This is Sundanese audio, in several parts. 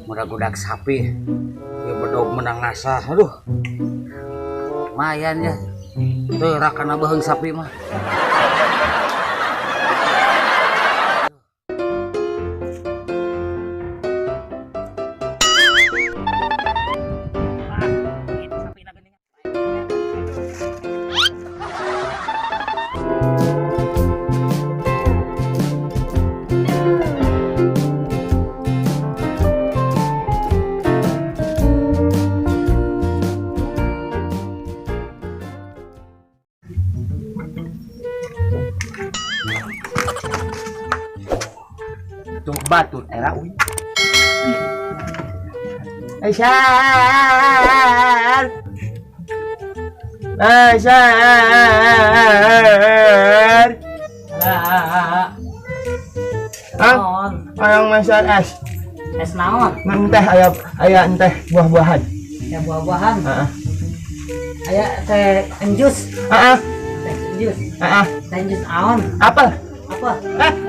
Mudah-gudak sapi ya bedog menang nasa, aduh lumayan ya tuh rakana beuheung sapi mah. Tuh batu era uy. Aisyah. Aisyah. Hah? Ayang masak es. Es naon? Enteh aya aya enteh buah-buahan. Ya buah-buahan. Heeh. Aya teh enjus. Heeh. Teh enjus. Heeh. Teh enjus aon? Apel. Apa?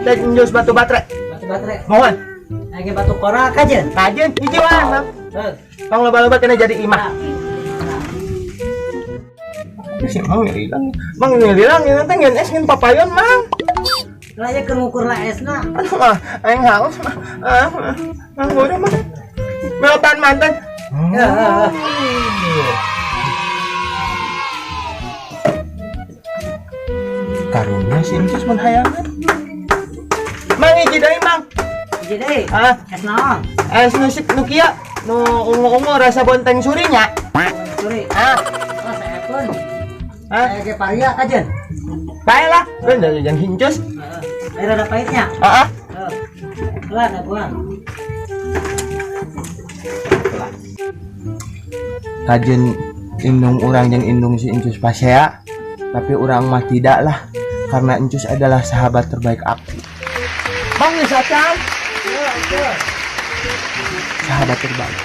Teh enjus batu baterai. Batu baterai. Mohon. Lagi batu korak aja. Kajen hiji wae, Mang. Heuh. Tong loba-loba kena jadi imah. Si Mang ngelilang. Mang ngelilang ieu teh ngeun es ngeun papayon, Mang. Lah ya keur ngukur lah esna. Aduh, ah, aing haus mah. Ah, Mang bodoh mah. Melotan mantan. Ya. Karunya si Encis mun hayangan. Mang hiji deui, Mang. Hiji deui. Ah, Es naon? Es nu sik nu kieu, nu ungu-ungu rasa bonteng surinya. Suri. Ah, Oh, saepun. ah, Aya ge paria kajen. bae lah. Bener jangan hincus. Heeh. Air ada pahitnya. Heeh. Heeh. Lah daguan. Kajen indung urang jeung indung si Encus pasea, tapi urang mah tidak lah karena Encus adalah sahabat terbaik aku. Bang geus acan. Sahabat terbaik.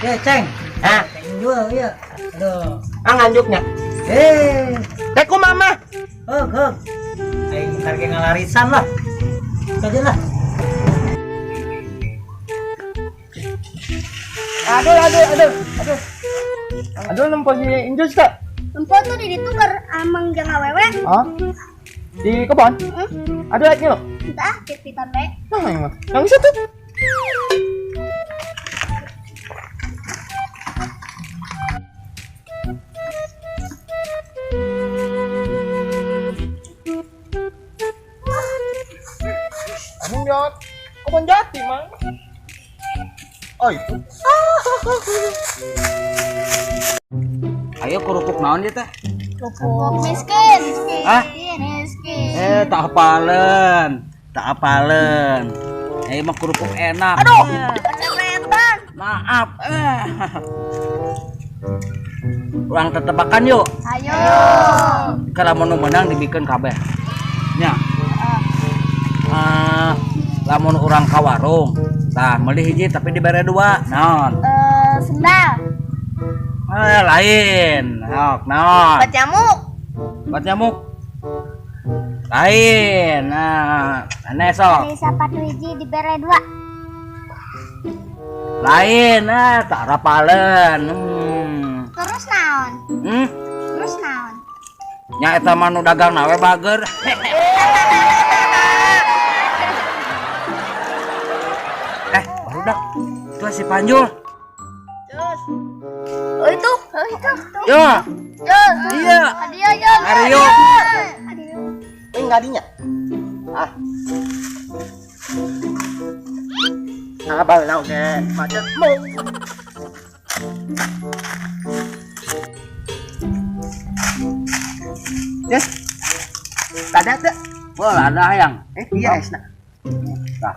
Ya, Ceng. Ah, Ceng jual ya. Aduh. ah nganjuknya. Eh, Teh kumaha mah? heug heug. Aing karek ngalarisan lah. Kajen lah. Aduh, aduh, aduh, aduh. Aduh, nempo si Encus teh. Empo tuh di ditu keur ameng jeung awewe. Hah? Di kebon? Heeh. Aduh, lagi lo. Entah pit-pitan we. Nah, yang mah. Yang bisa tuh. Anu jat, kebon jati, Mang. Oh, itu. Ayo kerupuk naon ieu teh? Kerupuk miskin. Hah? Miskin. Tak apalen. Tak apalen. Mah kerupuk enak. Aduh, kecepetan. Maaf. Urang tetebakan yuk. Ayo. Kalau mau menang dibikin kabeh. Nya. Lamun urang ka warung, tah meuli hiji tapi dibere dua. Naon? Sendal. Lain. Sok, naon? Obat nyamuk. Obat nyamuk. Lain. Nah, aneh sok. Beli sepatu hiji dibere dua. Lain, nah, tak rapalen. Terus naon? Terus naon? Nya eta mah nu dagang na we bager. Barudak. Itu si Panjul. Oh itu, oh itu. Yo. Yo. Iya. Hadiah yo. Ayo. Hadiah. Ini ngadinya. Ah. Abal na oke, macet mu. Yes. Ada tuh. Wah, ada hayang. Iya esna. Tah.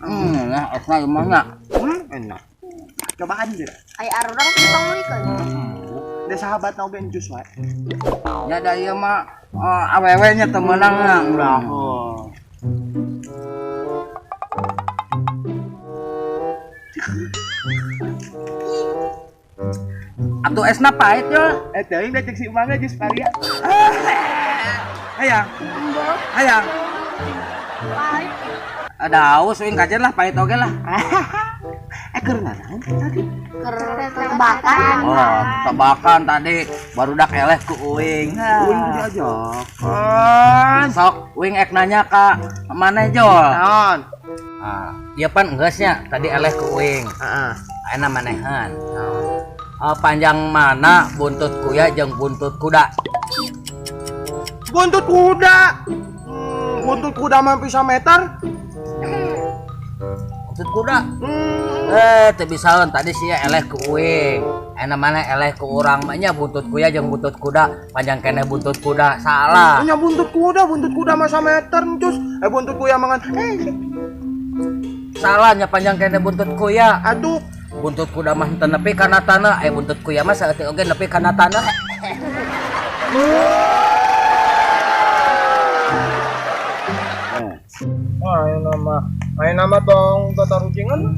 Nah, esna gimana? Enak. Cobaan juga. Ai arurang teh pangulikeun. Da sahabat na oge Encus wae. Ya da ieu mah awewe nya teu meunang na. Ulah. Atuh esna pahit yo. Teuing da cek si Umang jus paria. Hayang. Hayang. Pahit. Ada aus uing kajen lah, pahit oge lah. Eh, keur nanaon tadi? Keur tebakan. Oh, tebakan tadi barudak eleh ku uing. Uing diajakan. Sok, uing ek nanya ka maneh, Jol. Naon? Ah, ieu pan geus nya tadi eleh ku uing. Heeh. Ayeuna manehan. Panjang mana buntut kuya jeung buntut kuda? Buntut kuda. Buntut kuda mah bisa meter. Buntut kuda. Eh, teu bisaeun tadi sia eleh ku uing. Ayeuna maneh eleh ku urang mah nya buntut kuya jeung buntut kuda, panjang keneh buntut kuda. Salah. Nya buntut kuda mah sameter, Cus. Eh, buntut kuya mangan. Salah nya panjang keneh buntut kuya. Aduh. Buntut kuda mah henteu nepi kana tanah, aya buntut kuya mah saeutik oge nepi kana tanah. Ayeuna mah tong tatarucingan.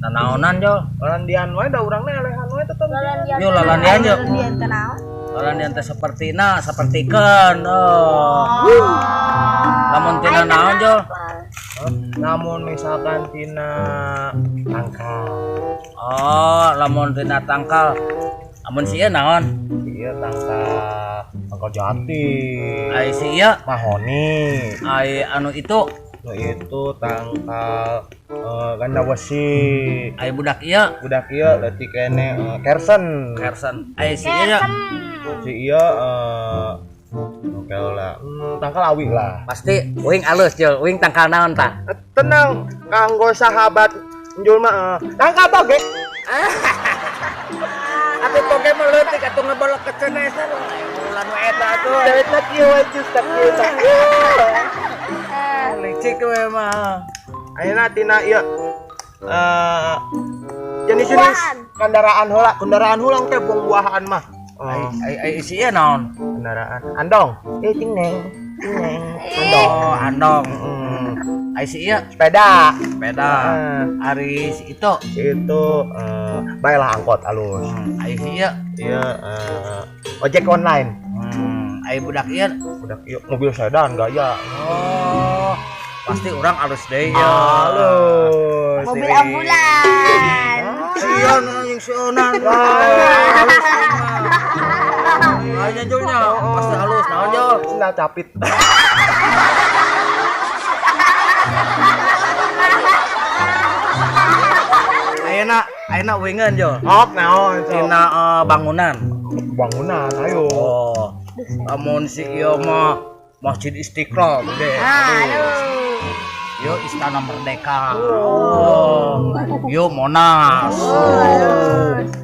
Nanaonan, Jol? Lalandian wae da urang teh elehan wae tatarucingan. Yo lalandian yo. Lalandian teh naon? Lalandian teh sapertina, sapertikeun. Oh. Lamun tina naon, Jol? Lamun misalkan tina tangkal. Oh, lamun tina tangkal. Lamun si ieu naon? Si ieu tangkal jati. Ai si ieu mahoni. Ai anu itu? Nu itu tangkal gandawesi. Ai budak ieu? Budak ieu leutik keneh kersen. Kersen. Ai si ieu? Si ieu oke lah, tangkal awi lah. Pasti uing alus, Jol. Uing tangkal naon tah? Tenang, kanggo sahabat Njul mah tangkal toge. Atuh toge mah leutik atuh ngebolok ke cenesan. Ulah nu eta atuh. Eta kieu we jus tak kieu tak kieu. Licik we mah. Ayeuna tina ieu jenis-jenis kendaraan heula, kendaraan heula teh buah-buahan mah. Ai ai isi ieu naon? Kendaraan andong. Ting neng, ting neng. Andong. Oh, andong. Ai si ieu sepeda. Sepeda. Ari si itu? Si itu baelah angkot alus. Ai si ieu? Ieu ojek online. Ai budak ieu? Budak ieu mobil sedan gaya. Oh, pasti urang alus deui ya. Alus. Mobil ambulan. Sion anjing sionan. Alus. Ayo Jolnya, pasti halus. Naon, Jol? Sendal capit. Ayeuna, ayeuna uingeun, Jol. Ok, naon? Tina bangunan. Bangunan, ayo. Oh. Lamun si ieu mah Masjid Istiqlal gede. Aduh. Yo Istana Merdeka. Oh. Yo Monas.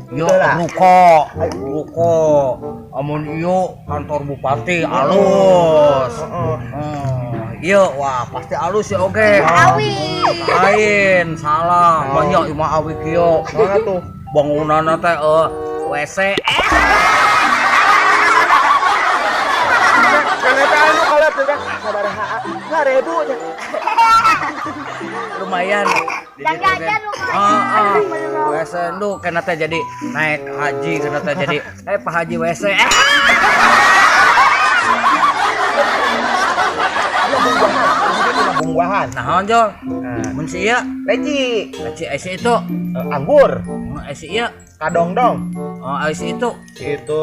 Yo ruko, ruko. Amun yo kantor bupati alus. Yo wah pasti alus ya oge. Awi. Lain salah. Banyak imah awi kieu. Mana tuh? Bangunanna teh WC. Ternyata anu kalau tuh kan sabaraha 2000. Lumayan. Jajan lumayan. WC nu kena teh jadi naik haji, kena teh jadi Pak Haji WC. Buah-buahan. Naon, Jol? Mun si ieu leci. Leci ai si itu anggur. Ai si ieu kadongdong. Oh, ai si itu. Si itu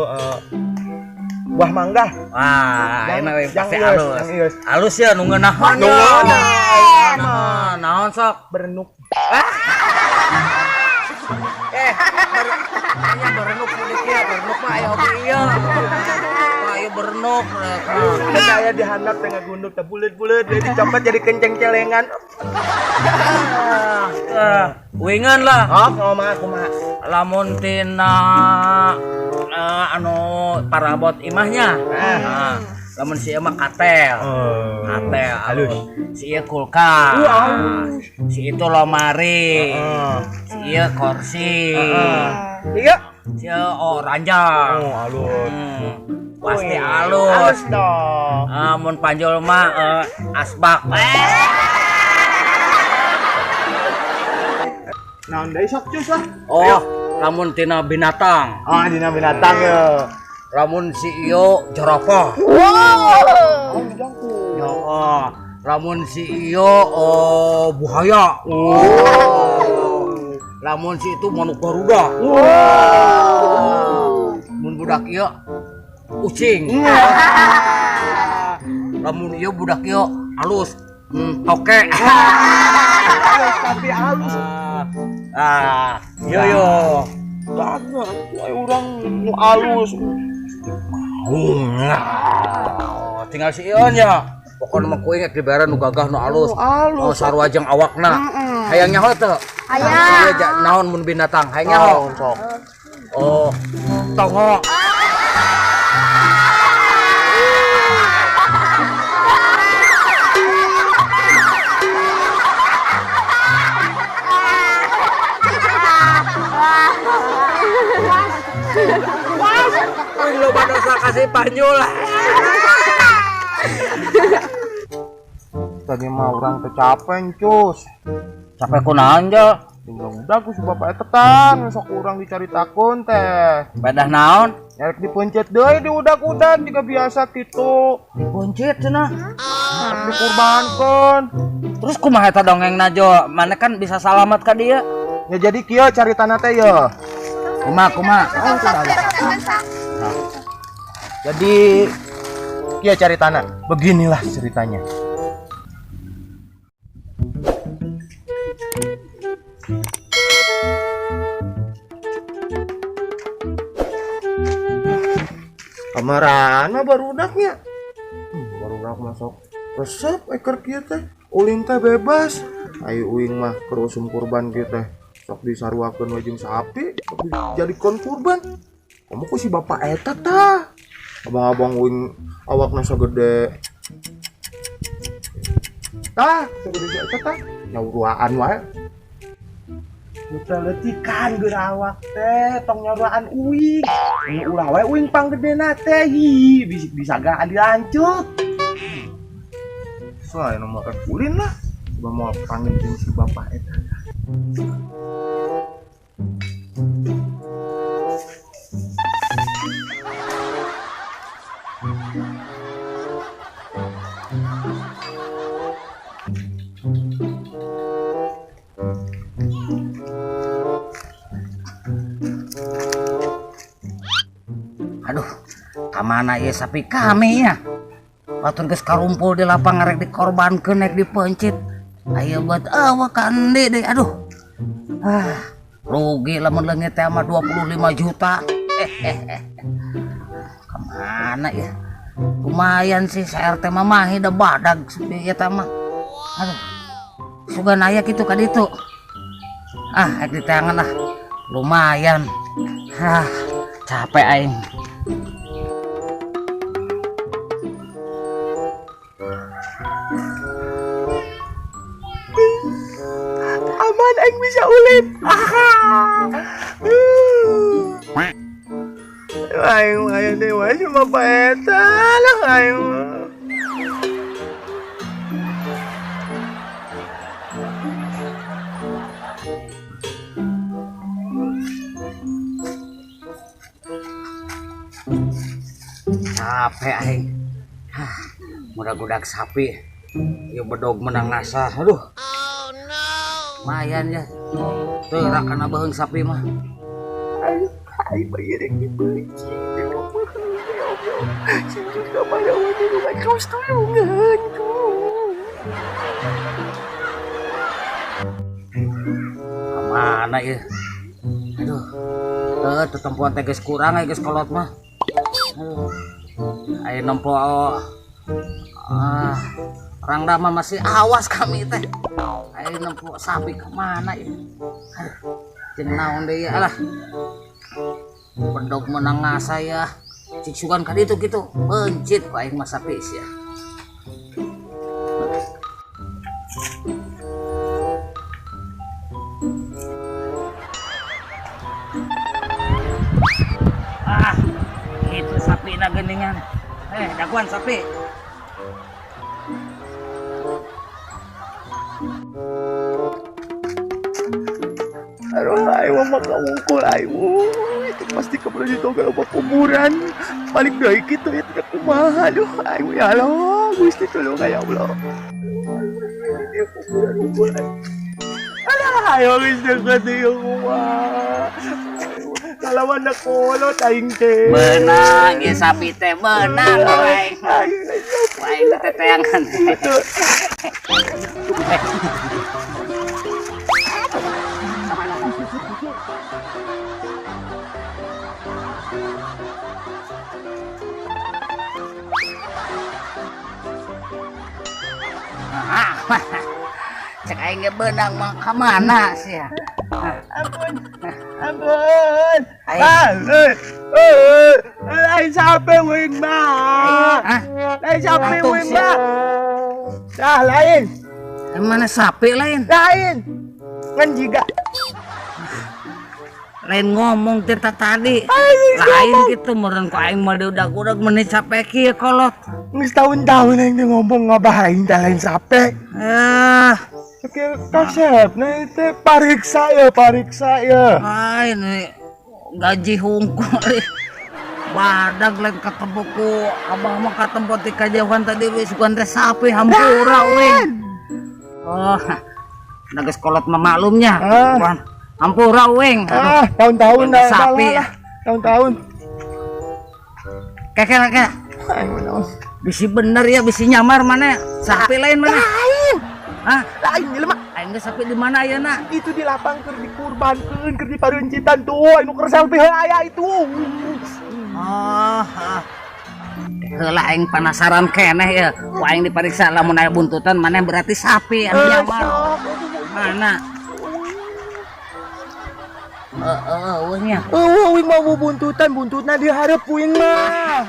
buah mangga. Wah, enak we pasti alus. Alus ya nu ngeunahan. Nu ngeunahan. Naon sok? Berenuk. Nya berenuk kulit ya, berenuk mah aya oge ieu. Wah, ieu berenuk. Saya dihandap teh ngagunduk teh buleut-buleut jadi copet jadi kenceng celengan. Uingan lah. Oh, kumaha kumaha. Lamun tina anu parabot imahnya. Nah, lamun si ieu mah katel. Katel halus. Si ieu kulkas. Si itu lomari. Si ieu kursi. Iya. Si ieu oh ranjang. Oh, halus. Pasti halus. Halus dong. Mun panjol mah asbak. Naon deui sok cus lah. Oh, lamun tina binatang. Oh, dina binatang ya. Lamun si ieu jerapah. Wow. Oh, Lamun si iyo buhaya. Oh. Lamun si itu manuk garuda. Wow. Mun budak ieu ucing. Lamun ieu budak ieu halus. Toke. Halus tapi halus. Ah, yo yo. Tanya, urang nu alus. Nah, tinggal si Ion ya. Pokoknya mah kuing dibayaran nu gagah nu alus. Alus. Oh, sarua jeung awakna. Hayang nyaho teu? Hayang. Hayang. Naon mun binatang? Hayang nyaho. Oh, tongo. Wih, loba dosa kasih panyul. Tadi mah urang teh capek, Cus. Capek kunaon, Jo? Tinggal udah ku si bapak eta tang, sok urang dicaritakeun teh. Pedah naon? Nyarek dipencet deui di udak-udak juga biasa kitu. Dipencet cenah. Dikurbankeun. Terus kumaha eta dongengna, Jo? Mana kan bisa salamat ka dia? Ya jadi kieu caritana teh ye. Kumaha kumaha? Jadi kieu caritana. Beginilah ceritanya. Kamarana barudaknya. Barudak masuk resep ekor kieu teh. Ulin teh bebas. Ayo uing mah keur usum kurban kieu teh. Sok disaruakeun we jeung sapi, sok dijadikeun kurban. Kamu ku si bapak eta tah. Abang-abang uing awakna sagede. Tah, sagede si eta tah. Nyauruaan wae. Letikan geura awak teh tong nyaruaan uing. Ulah wae uing panggedena teh hi bisa gak dilanjut. Soalnya nomor kulin lah. Coba mau panggil si bapak eta. Aduh, kamana ieu sapi kami ya? Batur geus karumpul di lapang rek dikorbankeun rek dipencit. Aya buat awak ka endi deui aduh. Ah, rugi lamun leungit teh mah 25 juta. Kamana ya? Lumayan sih sa RT mah mahi da badag eta mah. Aduh. Sugan aya kitu ka ditu. Ah, rek diteangan lah. Lumayan. Hah, capek aing. Aman aing bisa ulin. Aing aya deui wae si bapak eta lah aing. Capek aing. Hah, mudah-gudak sapi. Ieu bedog menang ngasah. Aduh. Oh no. Lumayan ya. Teu rakana beuheung sapi mah. Aing aing bagi rek dibenci. Sing juga pada wani rumah terus tulungan. Kamana ieu? Aduh. Teu tetempuan teh geus kurang geus kolot mah. Aduh. Ayo nempo orang dama masih awas kami teh. Ayo nempo sapi kemana ya? Aduh, jeung naon deui ya lah. Bedog menang ngasa ya. Cik sugan ka ditu kitu. Pencit ku aing mah sapi sia. Ah, itu sapi na geuningan. Daguan sapi. Aduh, ayo mah kawungkul ayo. Itu pasti keburu ditoga loba kuburan. Balik deui kitu ya tidak kumaha. Aduh, ayo ya Allah, Gusti tolong ya Allah. Ieu kuburan unggul. Alah, ayo geus deukeut ieu kumaha. Kalawan da kolot aing teh. Beunang ieu sapi teh beunang aing. Aing teh teangan. Cek aing ge beunang mah ka mana sia? Ampun. Ampun. Lain sapi wing mah. Lain sapi wing mah. Dah lain. Mana sapi lain? Lain. Ngan jiga. Lain ngomong tirta tadi. Lain gitu meureun ku aing mah diudag-udag meuni capek kieu kolot. Geus tahun-tahun aing teh ngomong ngabah aing teh lain sape. Oke, kasep nah teh pariksa ya, pariksa ya. Lain gaji hungkul. Badag lain ketemu ku abah mah ketemu ti kajauhan tadi wis sugan teh sapi hampura wing. Oh. Nah geus kolot mah maklumnya. Hampura wing. Ah, tahun-tahun dah sapi. Tahun-tahun. Keke. Bisi bener ya, bisi nyamar mana? Sapi lain mana? Lain. Hah? Lain jelema. Aing geus sapi di mana ayeuna? Itu di lapang keur dikurbankeun, keur diparuncitan tuh, anu keur selfie heula aya itu. Oh. Heula aing penasaran keneh ya. Ku aing diperiksa lamun aya buntutan maneh berarti sapi anu nyamar. Mana? Eueuh nya. Eueuh uing mah buntutan, buntutna dihareup uing mah.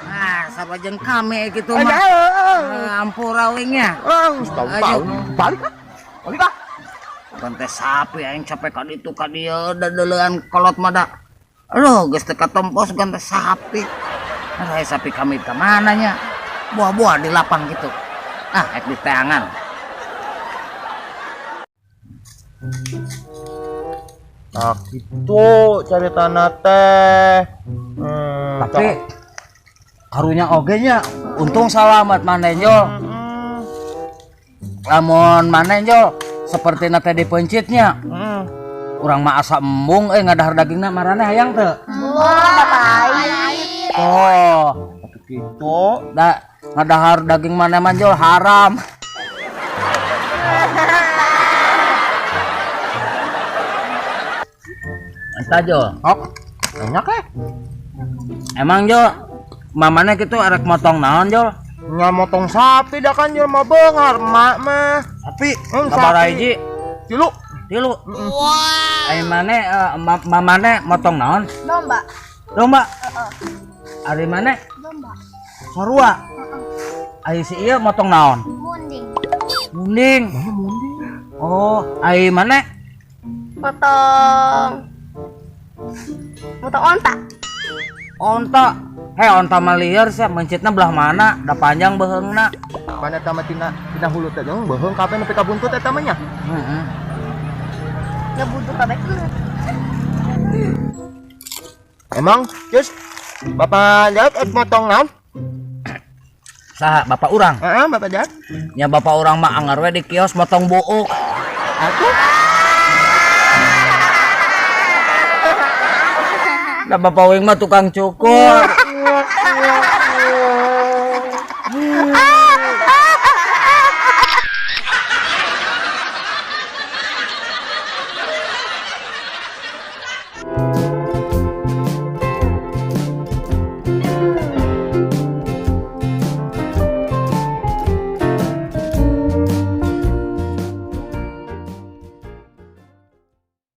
Nah, sarua jeung kami kitu mah. Ampura uing nya. Tahun-tahun. Balik ah. Balik ah. Bukan teh sapi aing capek ka ditu ka dieu dadeulean kolot mah da. Aduh, geus teu katompos bukan teh sapi. Aduh, sapi kami ka mana nya? Buah-buah di lapang gitu. Ah, ek di teangan. Nah, gitu cari tanah teh. Tapi karunya oge nya untung salamat maneh Jol. Lamun maneh Jol seperti nate dipencitnya. Urang mah asa embung ngadahar dagingna maraneh hayang teu? Wah, oh, gitu. Da ngadahar daging maneh mah Jol haram. Entah Jol. Hop. Enak eh. Emang Jol, mamane kitu arek motong naon Jol? Nya motong sapi dah kan Jol mah beunghar emak mah. Sapi. Sabaraha hiji? Tilu. Tilu. Wow. Ai mane mamane motong naon? Domba. Domba. Heeh. Ari mane? Domba. Sarua. Heeh. Ai si ieu motong naon? Munding. Munding. Munding. Oh, ai mane? Motong onta. Onta. Hei, onta mah liar sia, mencitna belah mana? Da panjang beheungna. Mana eta mah tina hulu teh jeung beheung kabeh nepi ka buntut eta mah nya. Heeh. Nya butuh kabeh. Emang, Cus, Bapak Jat et motong naon? Saha bapak urang? Heeh, Bapak Jat. Nya bapak urang mah anggar we di kios motong buuk. Atuh. Nah, bapak wing mah tukang cukur.